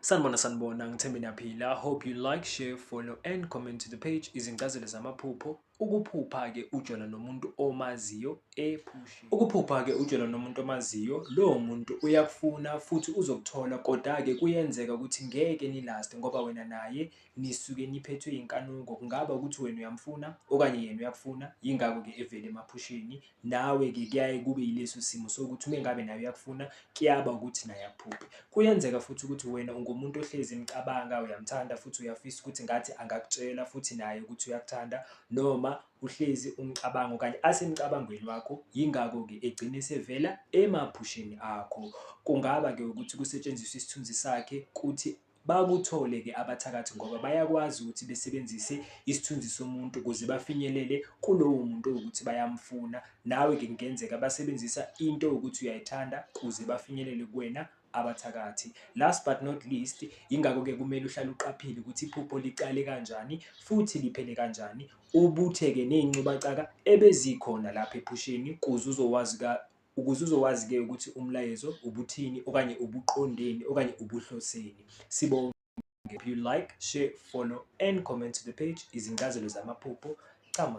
Sanibona, sanibona, ngithembe niyaphila. Hope you like, share, follow and comment to the page. Izincazelo zamaphupho. Ukuphupha-ke ujola nomuntu omaziyo ephusheni. Ukuphupha-ke ujola nomuntu omaziyo, lowo muntu uyakufuna futhi uzokuthola, koda-ke kuyenzeka ukuthi ngeke nilaste ngoba wena naye nisuke niphethwe inkanuko. Kungaba ukuthi wena uyamfuna okanye yena uyakufuna, yingakho-ke evele emaphusheni. Nawe-ke kuyaye kube yileso simo sokuthi uma ngabe naye uyakufuna, kuyaba ukuthi naye akuphuphe. Kuyenzeka futhi ukuthi wena ungumuntu ohlezi emcabanga, uyamthanda futhi uyafisa ukuthi ngathi angakutshela futhi naye ukuthi uyakuthanda, noma uhlezi umcabanga okanye asemcabangweni wakho, yingakho-ke egcine esevela emaphusheni akho. Kungaba-ke ukuthi kusetshenziswe isithunzi sakhe kuthi bakuthole-ke abathakathi ngoba bayakwazi ukuthi besebenzise isithunzi somuntu ukuze bafinyelele kulowo muntu owukuthi bayamfuna. Nawe-ke kungenzeka basebenzisa into ewukuthi uyayithanda kuze bafinyelele kuwena abathakathi. Last but not least, yingakho-ke kumele uhlale uqaphile ukuthi iphupho liqale kanjani futhi liphele kanjani. Ubuthe-ke ney'ncubacaka ebezikhona lapha ephusheni kuze uzowazi ukuze uzowazi-ke ukuthi umlayezo ubuthini okanye ubuqondeni okanye ubuhloseni. Sibonge. If you like, share, follow and comment to the page. Izincazelo zamaphupho. Chama.